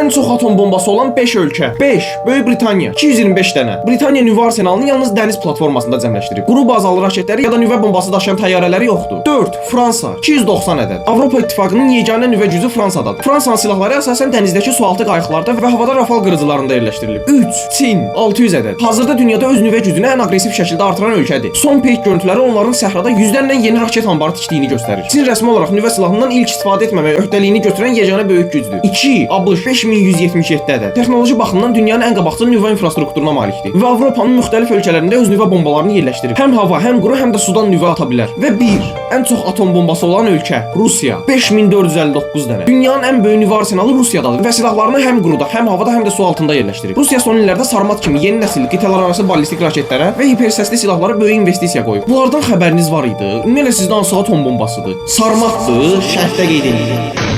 Ən çox atom bombası olan 5 ölkə. 5. Böyük Britaniya 225 dənə. Britaniya nüvə arsenalını yalnız dəniz platformasında cəmləşdirib. Quru bazalı raketləri ya da nüvə bombası daşıyan təyyarələri yoxdur. 4. Fransa 290 ədəd. Avropa İttifaqının yeganə nüvə gücü Fransadadır. Fransanın silahları əsasən dənizdəki sualtı qayıqlarda və havada Rafal qırıcılarında yerləşdirilib. 3. Çin 600 ədəd. Hazırda dünyada öz nüvə gücünü ən aqressiv şəkildə artıran ölkədir. Son peyk görüntüləri onların səhrada yüzlərlə yeni raket anbarı tikdiyini göstərir. Çin rəsmi olaraq nüvə silahından ilk istifadə etməmək öhdəliyini götürən yeganə böyük gücdür. 2. ABŞ 5177 ədəd. Texnoloji baxımdan dünyanın ən qabaqcıl nüvə infrastrukturuna malikdir və Avropanın müxtəlif ölkələrində öz nüvə bombalarını yerləşdirib. Həm hava, həm quru, həm də sudan nüvə ata bilər. Və 1. Ən çox atom bombası olan ölkə Rusiya 5459 dənə. Dünyanın ən böyük nüvə arsenalı Rusiyadadır və silahlarını həm quruda, həm havada, həm də su altında yerləşdirib. Rusiya son illərdə Sarmat kimi yeni nəsil qitələrarası ballistik raketlərə və hipersəsli silahlara böyük investisiya qoyub. Bunlardan xəbəriniz var idi? Ümumiyyətlə sizdə hansı atom bombasıdır? Sarmatdır, şərhdə qeyd edin.